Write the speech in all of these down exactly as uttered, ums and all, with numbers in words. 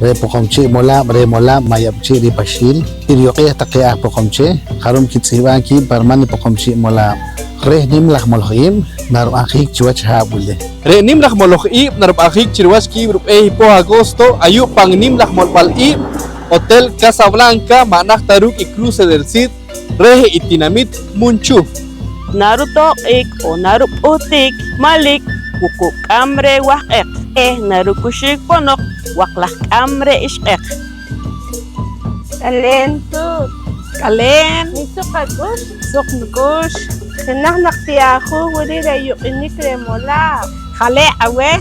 Re' Poqomchi' Molaab' reh Molaab' Mayab'chi' Ripaxiil i riyuq'eej taqe aj Poqomchi' jarub' kitz'ihb'aam kiib' pa riman i Poqomchi' Molaab'. Reh nim laj moloj iib' narub'anjiik chiwach i haab' wili. Re' nim laj moloj iib' narub'anjiik chi riwach kiib' rub'eeh i poh agosto ayu' pan nim laj molb'al iib', Hotel Casablanca, ma' najt ta ruuk' i Cruce del Cid reh i tinamit Munchuh. Narutoq'iik on narup'uhtiik manlik wuquub' k'am reh wahq'eq eh naruk'uxuuk ponoq waqlaj k'am reh ixq'eq. K'aleen tuut. K'aleen. Nisuq ak'ux. Suq nuk'ux. Jenaj naq ti ahuuj wili re' yuq'unik reh Molaab'. Jale' aweh,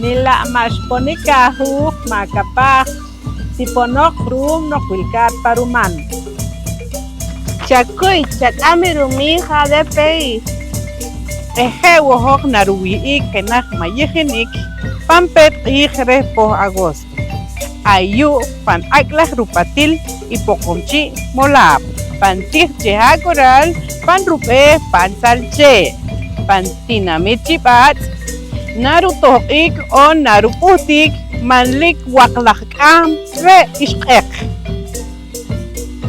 nila' ma' xponik ahuuj, maakapaj, tiponoq ru'um noq wilkaat pa ruman. Chakuy, chak'am i rumiij A D P I. Eh je' wo' hoj naruwih'ik jenaj mayijinik pan peet q'iij reh poh agosto. Ayu' pan ak' laj rupatil i Poqomchi' Molaab', pan tij Chehak'ural, pan rub'eeh Pantzal Chee', pan tinamit Chi B'aatz', narutoq'iik on narup'uhtiik manlik waqlaj k'am reh ixq'eq.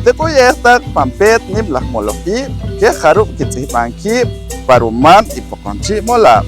Tiq'uyeej taq pan peet nim laj moloj iib' keh jarub' kitz'ihb'aam kiib' pa ruman i Poqomchi' Molaab'.